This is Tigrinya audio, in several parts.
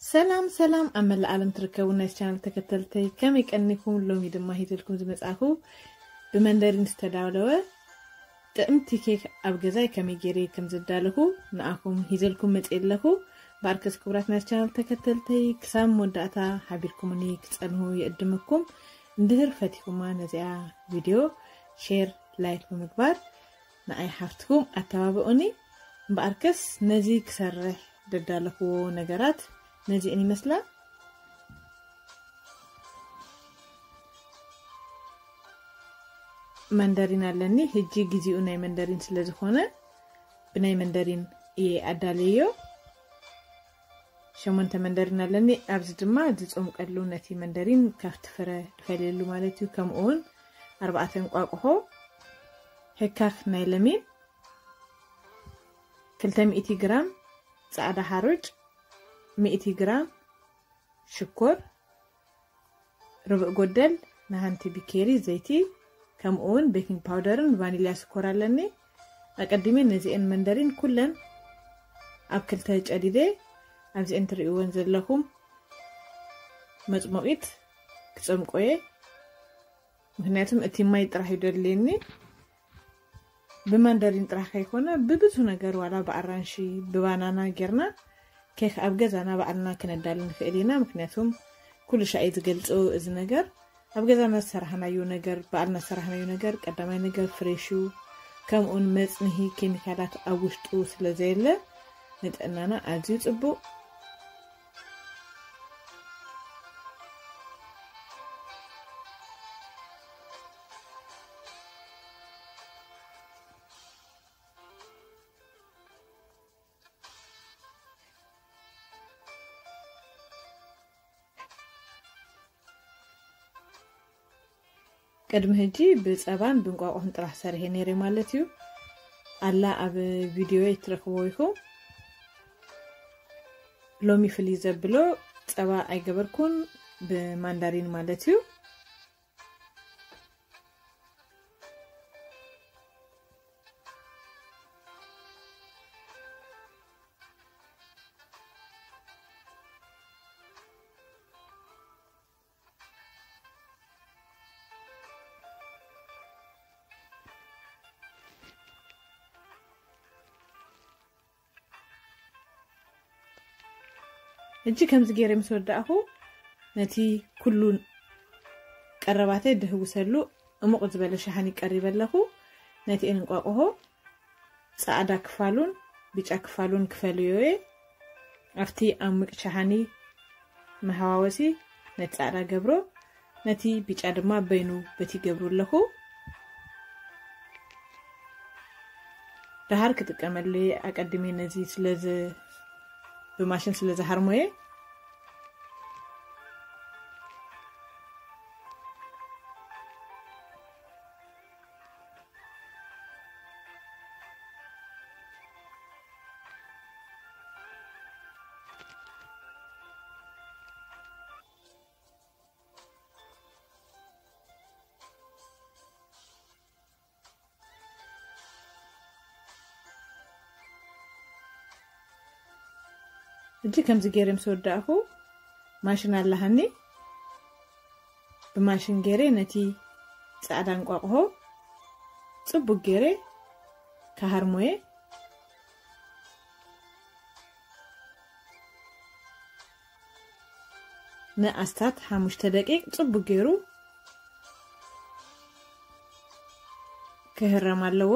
ሰላም ሰላም፣ ኣብ መላእ ዓለም ትርከቡ ናይ ቻናል ተከተልተይ፣ ከመይ ቀኒኩም? ሎሚ ድማ ሂዘልኩም ዝመጻኹ ብመንደሪን ዝተዳለወ ጥዕምቲ ኬክ ኣብ ገዛይ ከመይ ገይረ ከም ዘዳለኹ ንኣኹም ሂዘልኩም መጽእ ኣለኹ። ባርከስ ክቡራት ናይ ቻናል ተከተልተይ፣ ክሳብ መወዳእታ ሓቢርኩምኒ ክጸንሁ ይዕድመኩም። እንድህር ፈቲኩማ ነዚኣ ቪድዮ ሼር፣ ላይክ ብምግባር ንኣይ ሓፍትኩም ኣተባብኡኒ። እምበኣርከስ ነዚ ክሰርሕ ደዳለኽዎ ነገራት ነዚእን ይመስላ። መንደሪን ኣለኒ። ሕጂ ግዜኡ ናይ መንደሪን ስለ ዝኾነ ብናይ መንደሪን እየ ኣዳለዮ። ሸሞንተ መንደሪን ኣለኒ። ኣብዚ ድማ ዝጾምቀሉ ነቲ መንደሪን ካብቲ ፍረ ዝፈልየሉ ማለት እዩ። ከምኡ እውን ኣርባዕተ እንቋቁሖ፣ ሕካክ ናይ ለሚን፣ ክልተ ሚእቲ ግራም ጻዕዳ ሓሩጭ፣ ሚእቲ ግራም ሽኮር፣ ርብዕ ጎደል ንሃንቲ ቢኬሪ ዘይቲ፣ ከምኡ እውን ቤኪንግ ፓውደርን ቫኒልያ ሽኮር ኣለኒ። ኣቀዲመ ነዚአን መንደሪን ኩለን ኣብ ክልተ ጨዲደ ኣብዚአን ትርእይወን ዘለኹም መጽሞቒት ክጸምቆየ። ምክንያቱም እቲ ማይ ጥራሕ እዩ ደድልየኒ። ብማንደሪን ጥራሕ ከይኮነ ብብዙ ነገር፣ ዋላ ብኣራንሺ፣ ብባናና ጌርና ኬክ ኣብ ገዛና ባዕልና ክነዳሉ ንኽእል ኢና። ምክንያቱም ኩሉ ሻዕ እዩ ዝገልጾ እዚ ነገር። ኣብ ገዛና ዝሰራሕናዮ ነገር፣ ባዕልና ዝሰራሕናዮ ነገር ቀዳማይ ነገር ፍሬሽ እዩ። ከምኡውን መጽንሂ ኬሚካላት ኣብ ውሽጡ ስለ ዘየለ ንጥዕናና ኣዝዩ ጽቡቕ። ቅድሚ ሕጂ ብጸባን ብእንቋቑሖን ጥራሕ ሰሪሐ ነይረ ማለት እዩ። ኣላ ኣብ ቪድዮ ትረኽቦ ኢኹም። ሎሚ ፍልይ ዘብሎ ጸባ ኣይገበርኩን፣ ብማንዳሪን ማለት እዩ። ሕጂ ከምዚ ገይረ ምስ ወዳእኹ፣ ነቲ ኩሉ ቀረባተይ ድህውሰሉ እሙቕ ዝበለ ሸሓኒ ቀሪበ ኣለኹ። ነቲ እንቋቑሖ ጻዕዳ ክፋሉን ብጫ ክፋሉን ክፈልዮ እየ። ኣብቲ ዓሚቕ ሸሓኒ መሃዋወሲ ነቲ ጻዕዳ ገብሮ፣ ነቲ ብጫ ድማ በይኑ በቲ ገብሩ ኣለኹ። ደሃር ክጥቀመሉ እየ። ኣቀድሜ ነዚ ስለ ዝ-፣ ብማሽን ስለ ዝሃርሞ እየ። ሕጂ ከምዚ ገይረ ምስ ወዳእኹ፣ ማሽን ኣለሃኒ። ብማሽን ገይረ ነቲ ጻዕዳ እንቋቑሖ ጽቡቅ ገይረ ክሃርሞየ። ንኣስታት ሓሙሽተ ደቂቅ ጽቡቅ ገይሩ ክህረም ኣለዎ።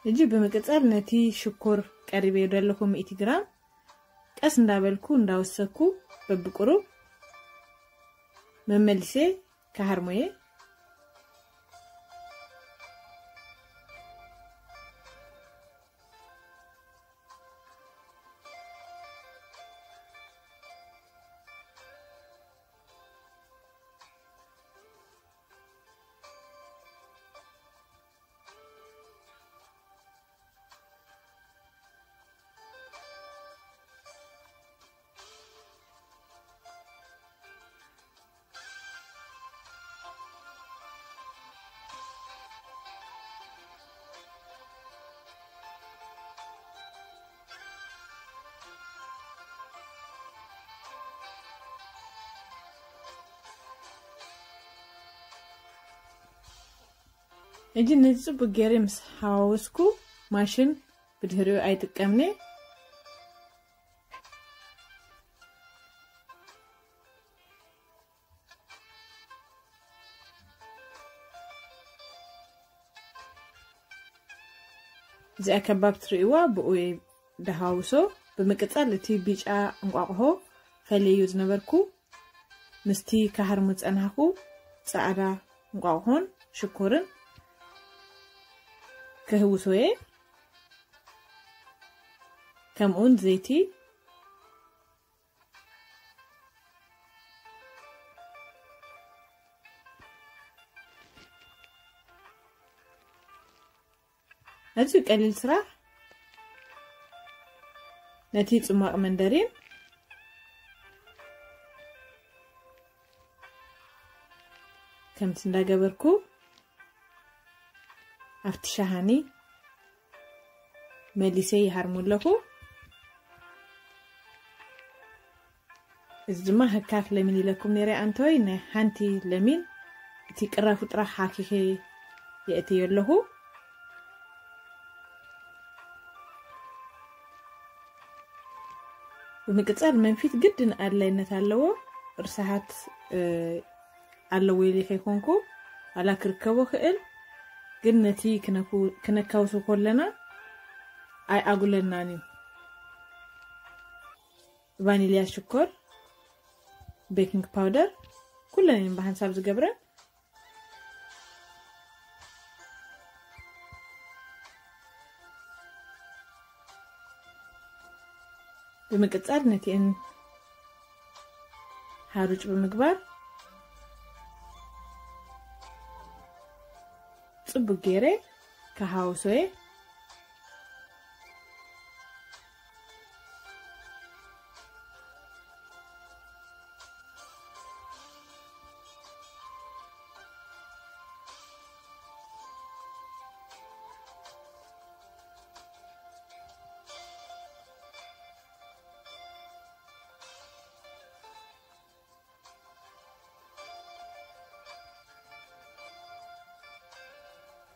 ሕጂ ብምቅጻል ነቲ ሽኮር ቀሪበዮ ዘለኹ ሚእቲ ግራም ቀስ እንዳበልኩ እንዳወሰኩ በብቁሩብ መመሊሰ ክሃርሞየ። ሕጂ ነዚ ጽቡቅ ገይረ ምስ ሓዋወስኩ ማሽን ብድሕሪኡ ኣይጥቀምነ። እዚኣ ከባብ ትርእይዋ ብኡ ደሃውሶ። ብምቅጻል እቲ ቢጫ እንቋቑሖ ፈለዩ ዝነበርኩ ምስቲ ካህርሙ ዝጸናሕኩ ጻዕዳ እንቋቑሖን ሽኮርን ክህውሶ እየ። ከምኡውን ዘይቲ። ኣዝዩ ቀሊል ስራሕ። ነቲ ጽማቕ መንደሪን ከምቲ እንዳገበርኩ ኣብቲ ሸሃኒ መሊሰ ይሃርሙ ኣለኹ። እዚ ድማ ህካክ ለሚን ኢለኩም ነይረ ኣንቶይ፣ ናይ ሓንቲ ለሚን እቲ ቅራፉ ጥራሕ ሓኪኸ የእትዮ ኣለኹ። ብምቅጻል መንፊት ግድን ኣድላይነት ኣለዎ። እርሳሃት ኣለዎ ኢለ ከይኮንኩ ዋላ ክርከቦ ክእል፣ ግን ነቲ ክነካውሱ ከለና ኣይኣጉለናን እዩ። ቫኒልያ ሽኮር፣ ቤኪንግ ፓውደር፣ ኩለን እየን ብሓንሳብ ዝገብረን። ብምቅጻል ነቲአን ሃሩጭ ብምግባር ጽቡቅ ገይረ ከሃውሶ እየ።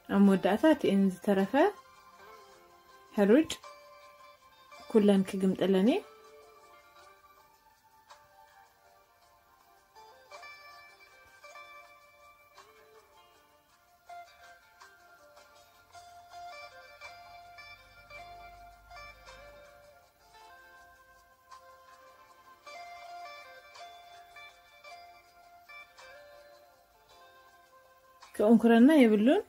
ኣብ መወዳእታ እቲኤን ዝተረፈ ሕሩጭ ኩለን ክግምጥለን እየ። ክእንኩረና የብሉን።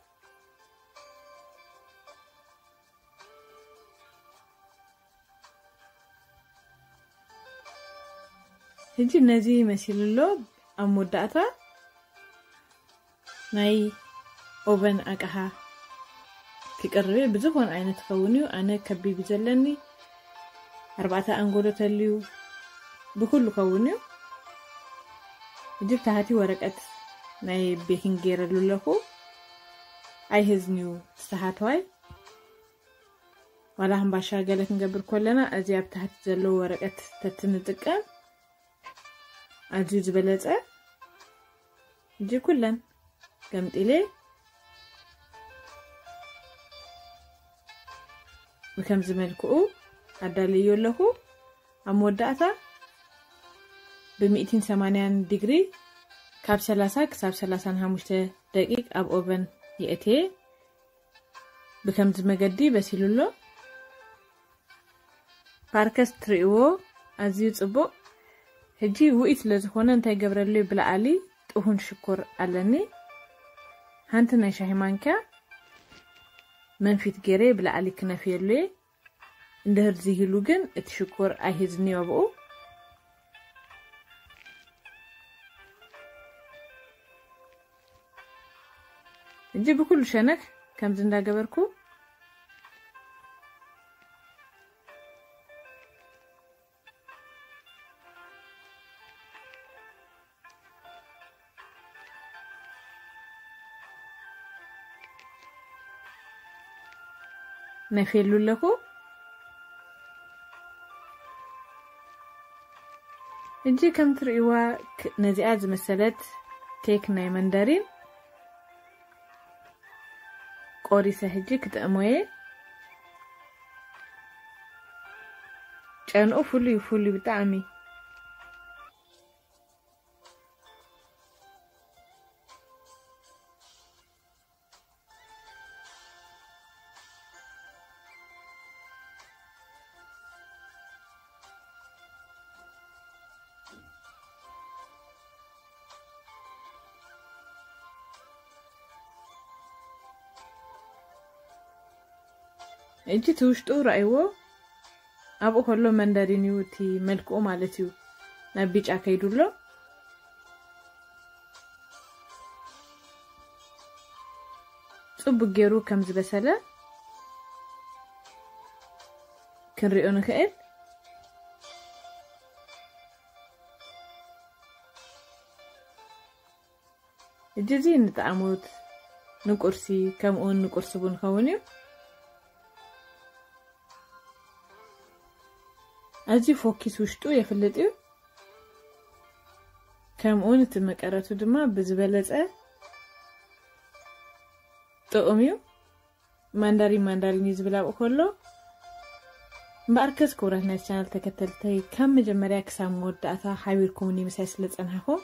ሕጂ ነዚ መሲሉ ኣሎ። ኣብ መወዳእታ ናይ ኦቨን ኣቅሓ ክቅርብ እየ። ብዝኾነ ዓይነት ክኸውን እዩ። ኣነ ከቢብ እዩ ዘለኒ፣ ኣርባዕተ ኣንጎሎ ተልዩ ብኩሉ ከውን እዩ። ሕጂ ብታህቲ ወረቀት ናይ ቤኪንግ ገይረሉ ኣለኹ። ኣይህዝን እዩ ዝተሃተዋይ። ዋላ ሕምባሻ ገለ ክንገብር ከለና እዚ ኣብ ታህቲ ዘለዎ ወረቀት ተትንጥቀም ኣዝዩ ዝበለጸ። ሕጂ ኩለን ገምጢለ ብከምዚ መልክኡ ኣዳልዮ ኣለኹ። ኣብ መወዳእታ ብሚእትን ሰማንያን ዲግሪ ካብ ሰላሳ ክሳብ ሰላሳን ሓሙሽተ ደቂቅ ኣብ ኦቨን የእትየ። ብከምዚ መገዲ በሲሉ ኣሎ። ፓርከስ ትርእይዎ ኣዝዩ ጽቡቅ። ሕጂ ውኢት ስለ ዝኾነ እንታይ ገብረሉ? ብላዕሊ ጥሁን ሽኮር ኣለኒ። ሓንቲ ናይ ሻሂ ማንኪያ መንፊት ገይረ ብላዕሊ ክነፍየሉ እየ። እንድህር ዝሂሉ ግን እቲ ሽኮር ኣይህዝኒ ኣብኡ። ሕጂ ብኩሉ ሸነክ ከምዚ እንዳገበርኩ ነፌሉ ኣለኹ። ሕጂ ከም ትርእይዋ ክ-፣ ነዚኣ ዝመሰለት ኬክ ናይ መንደሪን፣ ቆሪሰ ሕጂ ክጥዕሞ እየ። ጨንኡ ፍሉይ ፍሉይ ብጣዕሚ። እጂ እቲ ውሽጡ ርኣይዎ። ኣብኡ ከሎ መንደሪን እዩ እቲ መልክኡ ማለት እዩ። ናብ ቢጫ ከይዱ ኣሎ። ጽቡቅ ገይሩ ከም ዝበሰለ ክንሪኦ ንኽእል። እጂ እዚ ንጣዕሙት ንቁርሲ፣ ከምኡውን ንቁርሲ ቡን ኸውን እዩ። ኣዝዩ ፎኪስ ውሽጡ የፍልጥ እዩ። ከምኡውን እቲ መቀረቱ ድማ ብዝበለጸ ጥዑም እዩ። ማንዳሪን ማንዳሪን እዩ ዝብል ኣብኡ ከሎ። እምበኣርከስ ክቡራት ናይ ቻናል ተከተልተይ፣ ካብ መጀመርያ ክሳብ መወዳእታ ሓቢርኩምኒ ምሳይ ስለ ጸናሕኩም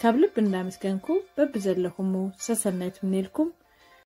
ካብ ልቢ እንዳመስገንኩ፣ በብዘለኹሙ ሰሰናይ ትምነየልኩም።